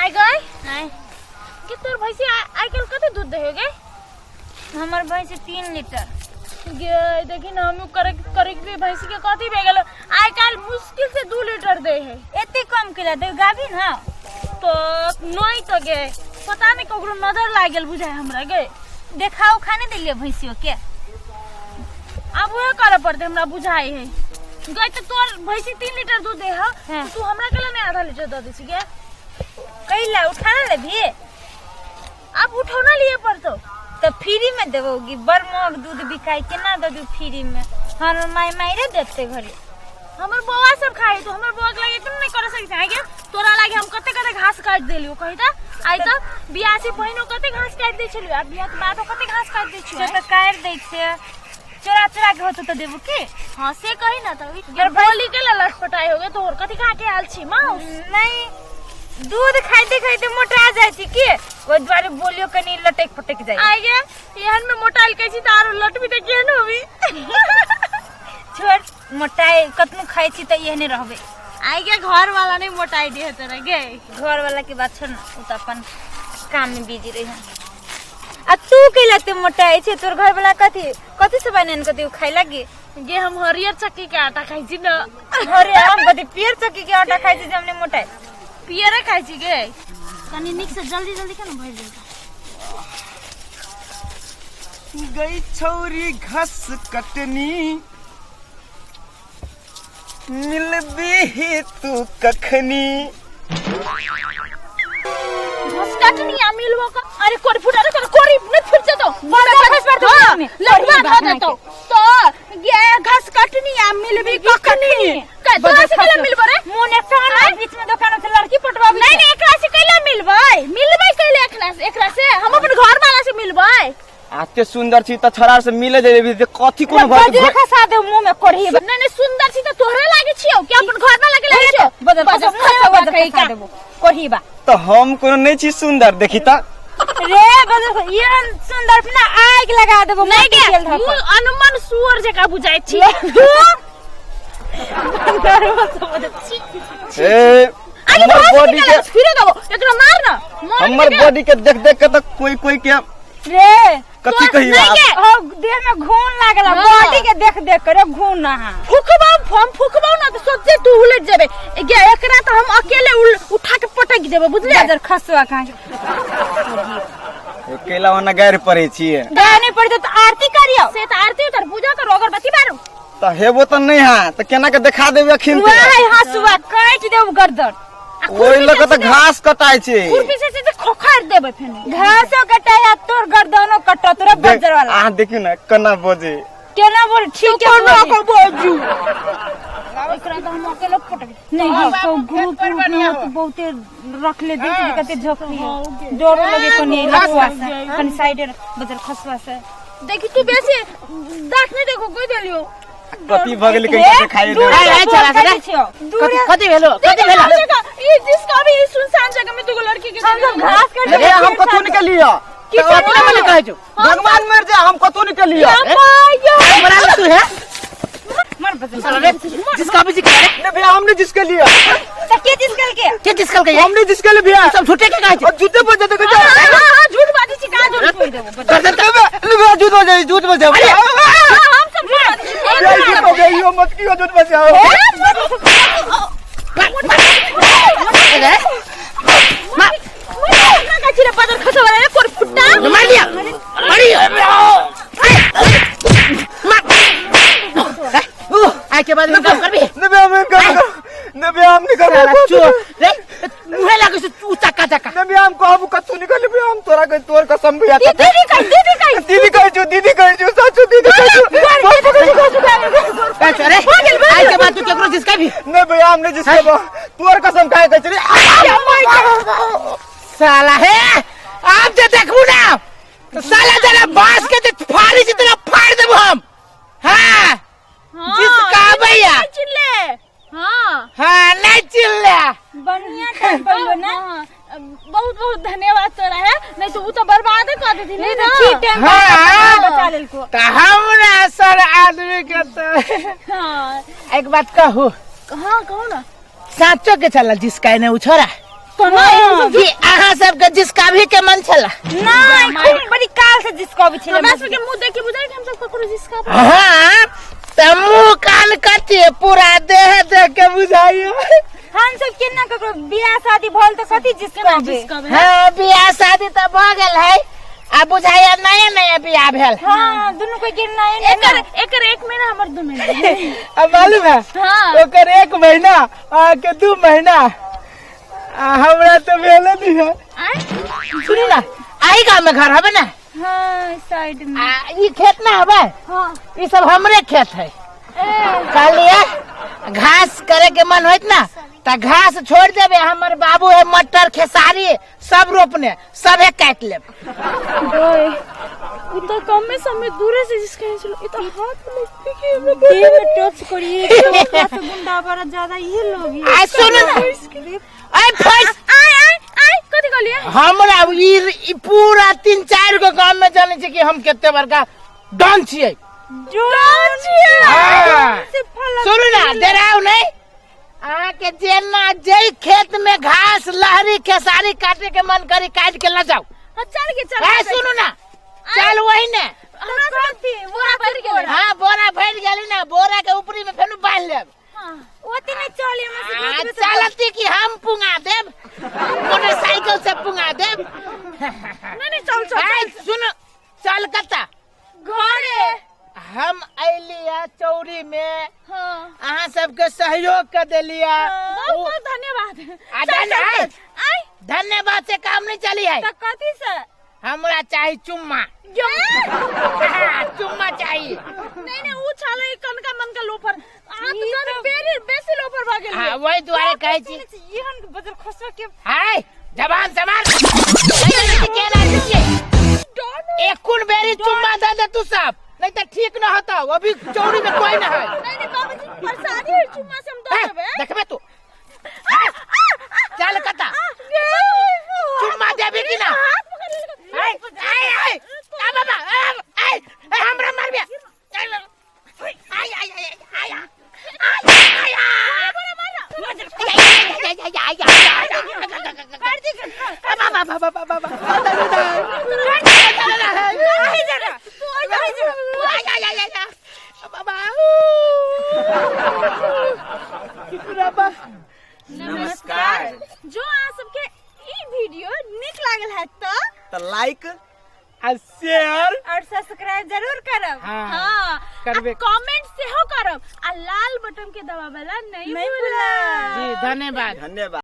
आइ गए आँय, कि तोर भैंसी आइ काल्हि कते दूध दै हो गे? हमर भैंसी 3 लीटर। गे देखी न हम करे करे के भैंसी के कथी भे गेल, आइ काल्हि मुश्किल से 2 लीटर दे है। एते कम केला दे गाभी न? तो नहीं तो गे पता नहीं ककरो नजर लाग गेल बुझाय हमरा गे। देखाओ खाने देलिए भैंसियो के? अब उहे करे पड़ते हमरा बुझाई है। गई तो तोर भैंसी 3 लीटर दूध दे हा, हाँ। तो तू हमरा के नहीं आधा लीटर दे दै छी गे? कैला उठा लेबी? अब उठौना लिए पड़तो। तो फ्री में देबोगी? बड़ महग दूध बिकाई, केना दे दू फ्री में? हमर माय मारे देते घरे। हमर बौआ सब खाए तो हमर बौआ के लागे एकदम नहीं कर सकै छै गे। तोरा लागे हम कते कते घास काट देलियो कहि त आइ त बियाह से पहिनो कते घास काट दै छलियो आ बियाह के बादो कते घास काट दै छियो। से तऽ काटि दै छै, चोरा चोरा के होतो तऽ देबो की? हां से कहि न त गे बोली के लटपटाई हो गे तोहर कथि खा के आयल छी माउस? नहीं दूध खाइते खाइते मोटा जाइ छी की, ओहि दुआरे बोलियो कनी लटक पटक जाइ। आइ गे एहन में मोटाइल कहै छी त आरो लटबी त केहन होबी? छोड़ मोटाइ कतनो खाइ छी तऽ एहने रहबै। आइ गे घर वाला नहीं मोटाइ दे तोरा गे। घर वाला के बात छोड़ न, उ तऽ अपन काम में बिजी रही। आ तू कैला ते मोटाइ छै? तोर घर वाला कथी कथी से बनेन कथी उ खाइ लागी? गे हम हरियर चक्की के आटा खाइ छी न। अरे हम कथी पियर चक्की के आटा खाइ छी जे हमने मोटाइ? पियरे खाइ छी गे। कनी नीक से जल्दी जल्दी केना भरि जेतै। गई छौरी घस कटनी मिलबी तू कखनी। घस कटनी आ मिलबो क अरे कोरी फुटा रे कोरी नहीं फुट जेतो बड़ा खस पड़तो हाँ, मुँह में। लठवा कोरी धऽ बात देतो तो गे घस कटनी आ मिलबी कखनी? कै तोरा से कैला मिलबो रे? मुँह ने कान बीच में दुकान से लड़की पटवाबी। नहीं नहीं एकरा से कैला मिलबै? मिलबै कैला एकरा से? एकरा से हम अपन घर वाला से मिलबै। आते सुंदर छी त छड़ा से मिले जेबी त कथी कोनो भर बजर खसा दे मुंह में कोढ़ी। नहीं नहीं सुंदर छी त तोहरे लागे छियौ कि अपन घर वाला के लागे छियौ? बजर बजर खसा मुंह में बजर खसा खसा देबो कोढ़ी बा। त हम कोनो नहीं छी सुंदर देखी त रे बजर ये सुंदर ना आग लगा देबो। नहीं मोटी गे तेल धऽ मुंह अनुमान सुअर जका बुझाइ छी। ए आगे हमर बाहर बॉडी के फिरे देबो एकरा मार ना मार हमर बॉडी के देख देख के त कोई कोई के रे कथी कहियो नहीं आब? गे। ओ देह में घून लागल हाँ। बॉडी के देख देख कर घून ना। फुकबाउ हम फुकबाउ ना त सोचे तू उलट जेबे गे। एकरा त हम अकेले उठा के पटक देबे बुझले। बजर खसुआ कहाँ के? अकेला ओना गारि पड़ै छियै। गाय नहीं पड़ते तो आरती करियो। से त आरती उतर पूजा करू अगरबत्ती बारू। त हेबो त नहीं है त केना के देखा देबे अखिन ते? वाह है हसुआ काट देब गर्दन। ओहि लऽ के त घास कटाइ छै। खुरपी से से खोखार देबे फेन। घासो कटाया तोर गर्दनो कटत तोरा बजर वाला। अहाँ देखियौ ने केना बजे। केना बोल? ठीक है केना बोले। के बाजू? एकरा त हम अकेले पटक नहीं हाँ, तो ग्रुप ग्रुप में हो तो बहुते रख ले देख के कते झोंकली है। डरो लगे कनी लखवा से कनी साइड बजर खसवा से। देखी तू बेसी दांत नहीं देखो कोई देलियो। कथी भऽ गेलै कहीं देखाइ दूर देबै। से आइ, चला, बोल चला। करै छियौ। कथी कथी भेलो? कथी भेलो? ये जिसका भी सुनसान जगह में दुगो लड़की के हम सब घास काट हे हम कथू निकलियो? की अपने मने कहै छौ? भगवान मर जाए हम कथू निकलियो? बना ले तू है मर बजर। साला रे जिसका भी जिसका रे। नहीं भैया हमने जिसके लिए। त के जिसकल के? के जिसकल के? हमने जिसके लिए भैया। सब झूठे के कहै छौ? और जूते पर जते के हां हां झूठ बाजी छी का झूठ बोल देबो बजर। गर्दन ले भैया झूठ बजे झूठ बजे। अरे! हम सब झूठ बाजी छी। भैया झूठ बजे यो मत कियो झूठ बजे। रे मार ना का छिरे बदर खसो वाला रे कोर फुट्टा मार लिया मारियो मार। आइ के बाद इनकम करबी? नहीं भैया हम कर नहीं भैया हम निकल साला चोर रे मुहे लागै छै तू चक्का चक्का। नहीं भैया हम कहबू कथू निकल भैया हम तोरा के तोर कसम भैया। दीदी कह दीदी कह दीदी कहै छु दीदी कहै छु साचू दीदी कहै छु। ए, रे आइ के बाद तू केकरो जिसका भी? नहीं भैया हमने जिसके तोर कसम खाए कहै रे। साला हे आप जे देखबू ना तो साला जरा बांस के जे फाड़ी छै तेरा फाड़ देबू हम। हाँ जिसका भैया चिल्ले। हाँ हाँ नहीं चिल्ले बढ़िया टाइम पड़लो ना। हाँ, बहुत बहुत धन्यवाद तोरा है नहीं तो वो तो बर्बाद कर देती नहीं नहीं तो ना। ठीक टाइम पर हाँ। बचा लेलको। तो हमरा सर आदमी के तो हाँ एक बात कहू? हाँ कहू ना। साचो के चला जिसका ने उ छोरा? कना कि अहाँ सबके जिसका भी के मन छला? नहीं, खूब बड़ी काल से जिसको छले। हमरा सबके मुंह देख के बुझाइ कि हम सब ककरो जिसका। हाँ, त मुंह कान कथी पूरा देह देख के बुझाइयो। हम सब केना ककरो बियाह शादी भल त कथी जिसको? जिसका। हाँ, बियाह शादी त भ गेल है, आ बुझाइया नया नया बियाह भेल। हाँ, दुनू कोई के नया। एकर एकर 1 महीना, हमर 2 महीना। अब मालूम है? हाँ। ओकर 1 महीना, अहाँके 2 महीना, आ हमरा तो भेले नहीं है। आय। सुनू ना, आही गाँव में घर हबे ना? हाँ, साइड में। आ ई खेत ना हबे? हाँ। ई सब हमरे खेत है। कहलिए घास करे के मन होइत ना त घास छोड़ देबे, हमर बाबू है मटर खेसारी सब रोपने, सबे काट लेब। ओए, उ तो कम में समय दूरे से जिसका चलो, ई तो हाथ में के हमरा। देह में टच करिए तो गुंडा बड़ा ज्यादा ये लोग ही। आ सुनू ना, आय फैस। आय आय आय, कथी कहलिए? हमरा ई पूरा 3-4 गो गांव में जाने छै कि हम कते बड़का डॉन छियै। डॉन? हाँ। से फल। सुनू ना, डराउ नहीं। अहाँ के जेना जै खेत में घास लहरी खेसारी काटे के मन करी, काट के ल जाओ। हाँ, चल के चल। ए सुनू ना, चल वही ने। हमरा सब बोरा भर गेलै। हाँ, बोरा भर गेली ना, बोरा के ऊपरी में फेनु बांध लेब। हाँ। ओते नहीं चली हमरा से। चलती कि हम पुंगा देब, मोटरसाइकिल से पुंगा देब। नहीं नहीं, चल चल। ए सुन, चल कता? घरे। हम अलिया चौरी में। हाँ। अहाँ सबके सहयोग कर देलिया। बहुत बहुत धन्यवाद। आ, चल, चल, धन्यवाद। चल। आय। धन्यवाद से काम नहीं चली है। तो कथी से? हमरा चाही चुम्मा, चुम्मा चाहिए। नहीं नहीं, ऊ छाले कनका मन का लोफर आ तो जाने बेरी बेसी लोफर भ गेल। हाँ, वही दुआरे कहै छी। एहन बजर खसो के। हाय, जबान समार के एकुन बेरी चुम्मा दे दे तू सब, नहीं तो ठीक न होता। अभी चौरी में कोई न है। नहीं नहीं बाबूजी, प्रसादी है, चुम्मा से हम दे देबे। देखबे तू, चल कता चुम्मा देबी कि ना? हाथ पकड़ लेलकै। आय आय आय, आ बाबा, आय आय, हमरा मारबे। आय आय आय आय आय आय आय। नमस्कार। जो अहाँ सबके ई वीडियो नीक लागल है तऽ तऽ लाइक आ शेयर और सब्सक्राइब जरूर करब। हाँ, करबे। कमेंट सेहो करब आ लाल बटन के दबावेला नहीं नहीं भूलब। जी, धन्यवाद। धन्यवाद।